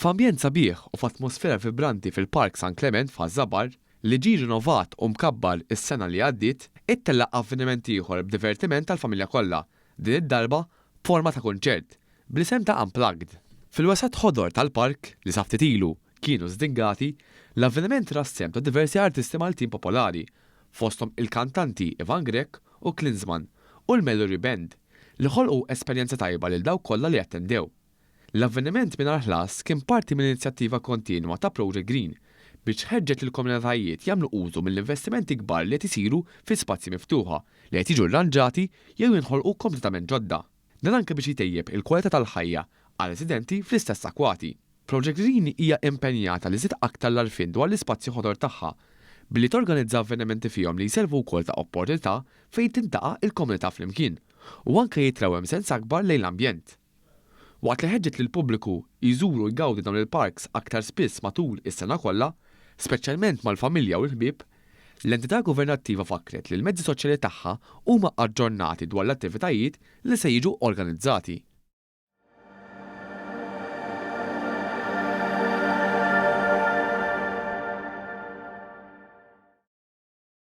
F'ambjent sabiħ u f'atmosfera vibranti fil-Park San Klement f'Ħaż-Żabar, li ġie rinovat u mkabbar is-sena li għaddiet, ittella' avveniment ieħor b'divertiment għall-familja kollha, din id-darba b'forma ta' kunċert, bl-isem ta' Unplugged. Fil-wesgħat ħodor tal-park, li sa ftit ilu kienu żdingati, l-avveniment ra s-sehem ta' diversi artisti Maltin popolari, fosthom il-kantanti Ivan Grech u Klinsmann u l-Mallory Band, li ħolqu esperjenza tajba lil dawk kollha li attendew. L-avveniment mingħajr ħlas kien parti minn inizjattiva kontinwa ta' Project Green biex tħeġġeġ lill-komunitajiet jagħmlu użu mill-investimenti kbar li qed isiru fi spazji miftuħa li qed jiġu rranġati jew jinħolqu kompletament ġodda. Dan anke biex jtejjeb il-kwalità tal-ħajja għar-residenti fl-istess akwati. Project Green hija impenjata li żżid aktar l-għarfien dwar l-ispazji ħodor tagħha billi torganizza avvenimenti fihom li jservu wkoll ta' opportunità fejn tiltaqa' l-komunità flimkien u anke jitrawwem sens akbar lejn l-ambjent. Waqt li ħeġġet lill-pubbliku jżur u jgawdi dawn il-parks aktar spiss matul is-sena kollha, speċjalment mal-familja u l-ħbieb, l-entità governattiva fakkret li l-mezzi soċjali tagħha huma aġġornati dwar l-attivitajiet li se jiġu organizzati.